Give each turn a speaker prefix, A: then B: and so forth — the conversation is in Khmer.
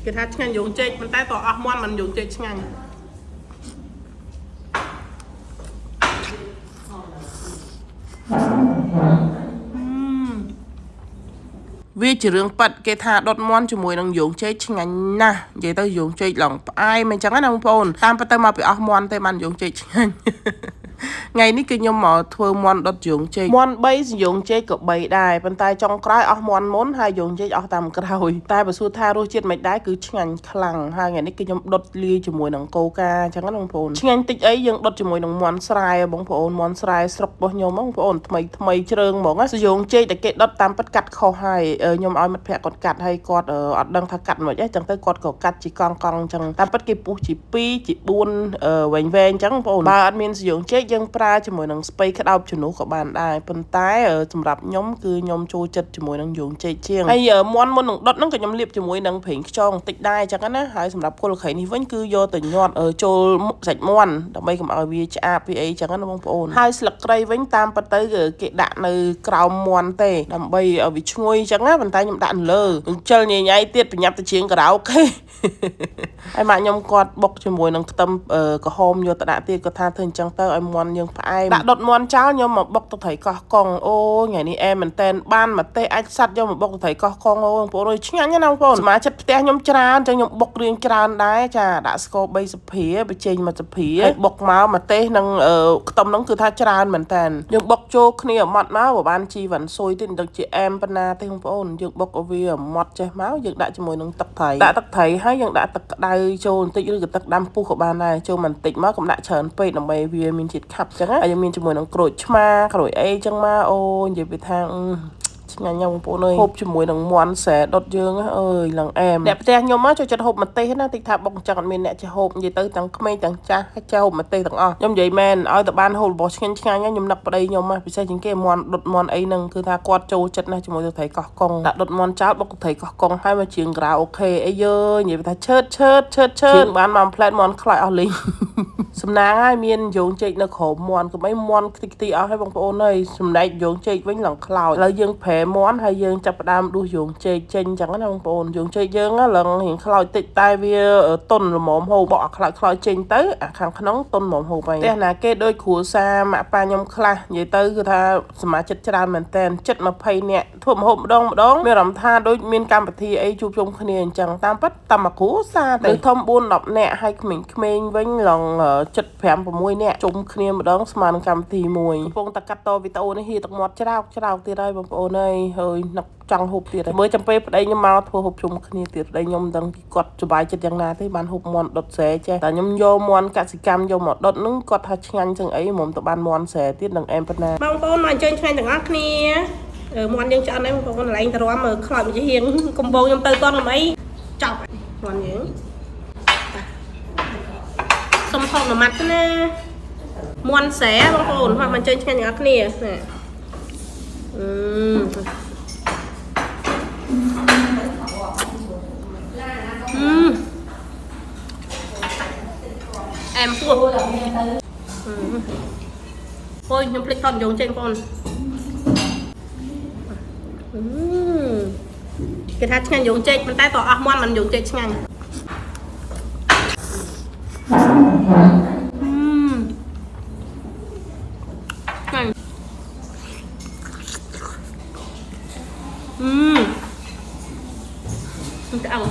A: គេថាឆ្ងាញ់យងចេកប៉ុន្តែតអស់មាន់មិនយងចេកឆ្ងាញ់វាជារឿងប៉ិតគេថាដុតមាន់ជាមួយនឹងយងចេកឆ្ងាញ់ណាស់និយាយទៅយងចេកឡងផ្អែមអញ្ចឹងណាបងប្អូនតាមពិតទៅមកពីអស់មាន់ទេបានយងចេកឆ្ងាញ់ ថ្ងៃនេះគឺខ្ញុំមកធ្វើមាន់ដុតយងចេកមាន់3សយងចេកក៏3ដែរប៉ុន្តែចុងក្រោយអស់មាន់មុនហើយយងចេកអស់តាមក្រោយតែបើសួរថារសជាតិមិនដែរគឺឆ្ងាញ់ខ្លាំងហើយថ្ងៃនេះគឺខ្ញុំដុតលាយជាមួយនឹងកូកាអញ្ចឹងណាបងប្អូនឆ្ងាញ់តិចអីយើងដុតជាមួយនឹងមាន់ស្រែបងប្អូនមាន់ស្រែស្រុករបស់ខ្ញុំបងប្អូនថ្មីថ្មីជ្រើងហ្មងណាសយងចេកតែគេដុតតាមពិតកាត់ខុសហើយខ្ញុំឲ្យមិត្តភក្តិគាត់កាត់ហើយគាត់អត់ដឹងថាកាត់មិនអីចឹងទៅគាត់ក៏កាត់ជាកង់កង់អញ្ចឹងតាមពិតគេពុះជា2ជា4វែងវែងអញ្ចឹងបងប្អូនបើអត់មានសយងចេកយើងប្រើជាមួយនឹងស្ពៃក្តោបជំនួសក៏បានដែរប៉ុន្តែសម្រាប់ខ្ញុំគឺខ្ញុំចូលចិត្តជាមួយនឹងយងចេកជាងហើយមាន់មុននឹងដុតហ្នឹងក៏ខ្ញុំលាបជាមួយនឹងប្រេងខ្យងបន្តិចដែរអញ្ចឹងណាហើយសម្រាប់គល់ក្រៃនេះវិញគឺយកទៅញាត់ចូលសាច់មាន់ដើម្បីកុំឲ្យវាឆ្អាបពីអីចឹងណាបងប្អូនហើយស្លឹកគ្រៃវិញតាមពិតទៅគេដាក់នៅក្រោមមាន់ទេដើម្បីឲ្យវាឈ្ងុយអញ្ចឹងណាប៉ុន្តែខ្ញុំដាក់នៅលើនឹងជិលញញ៉ៃទៀតប្រញាប់ទៅជាងការ៉ាអូខេ ហើយម៉ាក់ខ្ញុំគាត់បុកជាមួយនឹងខ្ទឹមក្រហមយកទៅដាក់ទៀតគាត់ថាធ្វើអញ្ចឹងទៅឲ្យមាន់យើងផ្អែមដាក់ដុតមាន់ចោលខ្ញុំមកបុកទឹកត្រីកោះកុងអូថ្ងៃនេះអែមែនតែនបានម្ទេសអាចសัตว์យកមកបុកទឹកត្រីកោះកុងអូបងប្អូនអើយឆ្ងាញ់ណាស់បងប្អូនសមាជិកផ្ទះខ្ញុំច្រើនអញ្ចឹងខ្ញុំបុករៀងច្រើនដែរចាដាក់ស្ករ3ស្លាបព្រាបញ្ចេញ1ស្លាបព្រាហើយបុកមកម្ទេសនិងខ្ទឹមហ្នឹងគឺថាច្រើនមែនតែនយើងបុកចូលគ្នាឲ្យម៉ត់មកបើបានជីវ៉ាន់ស៊ុយទៀតមិនដឹងជាអែមប៉ុណ្ណាទេបងប្អូនយើងបុកឲ្យវាម៉ត់ចេះមកយើងដាក់ជាមួយនឹងទឹកត្រីដាក់ទឹកត្រីហើយយើងដាក់ទឹកក្តៅចូលបន្តិចឬក៏ទឹកដាំពុះក៏បានដែរចូលបន្តិចមកកុំដាក់ច្រើនពេកដើម្បីវាមានជាតិខាប់អញ្ចឹងហើយយើងមានជាមួយនឹងក្រូចឆ្មាក្រូចអីអញ្ចឹងមកអូនិយាយពីថាឆ្ងាញ់ណាស់បងប្អូនអើយហូបជាមួយនឹងមាន់ស្រែដុតយើងអើយឡើងអែមអ្នកផ្ទះខ្ញុំចូលចិត្តហូបម្ទេសណាតិចថាបុកអញ្ចឹងអត់មានអ្នកចេះហូបនិយាយទៅទាំងក្មេងទាំងចាស់ចេះហូបម្ទេសទាំងអស់ខ្ញុំនិយាយមែនឲ្យតែបានហូបរបស់ឆ្ងាញ់ឆ្ងាញ់ខ្ញុំនឹកប្តីខ្ញុំពិសេសជាងគេមាន់ដុតមាន់អីហ្នឹងគឺថាគាត់ចូលចិត្តណាស់ជាមួយទឹកត្រីកោះកុងដាក់ដុតមាន់ចោលបុកទឹកត្រីកោះកុងហើយមកជាងការ៉ាអូខេអីយើនិយាយថាឆើតឆើតឆើតឆើតបានមកផ្លែតមាន់ខ្លាចអស់លីងសំណាងហើយមានយងចេកនៅក្រោមមាន់កុំអីមាន់ខ្ទេចខ្ទីអស់ហើយបងប្អូនអើយចំណែកយងចេកវិញឡើងខ្លោចឥឡូវយើងប្រែមាន់ហើយយើងចាប់ផ្ដើមដួសយងចេកចេញអញ្ចឹងណាបងប្អូនយងចេកយើងឡើងរៀងខ្លោចតិចតែវាតុនល្មមហូបបកអាខ្លោចខ្លោចចេញទៅអាខាងក្នុងតុនល្មមហូបហើយផ្ទះណាគេដូចគ្រួសារម៉ាក់ប៉ាខ្ញុំខ្លះនិយាយទៅគឺថាសមាជិកច្រើនមែនតែនចិត្ត20នាក់ធ្វើម្ហូបម្ដងម្ដងមានអារម្មណ៍ថាដូចមានកម្មវិធីអីជួបជុំគ្នាអញ្ចឹងតាមពិតតាមមួយគ្រួសារទេធំ4 10នាក់ហើយក្មេងៗវិញឡើងចិត្ត5 6នាក់ជុំគ្នាម្ដងស្មើនឹងកម្មវិធីមួយកំពុងតែកាត់តវីដេអូនេះហៀទឹកមាត់ច្រោកច្រោកទៀតហើយបងប្អូនអើយហើយនឹកចង់ហូបទៀតមើលចាំពេលប្តីខ្ញុំមកធ្វើហូបជុំគ្នាទៀតប្តីខ្ញុំមិនដឹងគាត់សប្បាយចិត្តយ៉ាងណាទេបានហូបមាន់ដុតស្រែចេះតែខ្ញុំយកមាន់កសិកម្មយកមកដុតហ្នឹងគាត់ថាឆ្ងាញ់ជាងអីហ្មងទៅបានមាន់ស្រែទៀតនឹងអែមប៉ុណ្ណាបងប្អូនមកអញ្ជើញឆ្ងាញ់ទាំងអស់គ្នាមាន់យើងឆ្អិនហើយបងប្អូនកន្លែងទៅរំខ្លោចមួយជាហៀងកំបងខ្ញុំទៅតន់កុំអីចប់មាន់យើងសុំថតមួយម៉ាត់ណាមាន់ស្រែបងប្អូនមកអញ្ជើញឆ្ងាញ់ទាំងអស់គ្នាណាអែមពោះអូយខ្ញុំភ្លេចថតយងចេញបងប្អូនគេថាឆ្ងាញ់យងចេកប៉ុន្តែតអស់មាន់មិនយងចេកឆ្ងាញ់ឆ្ងាញ់ឆ្អឹង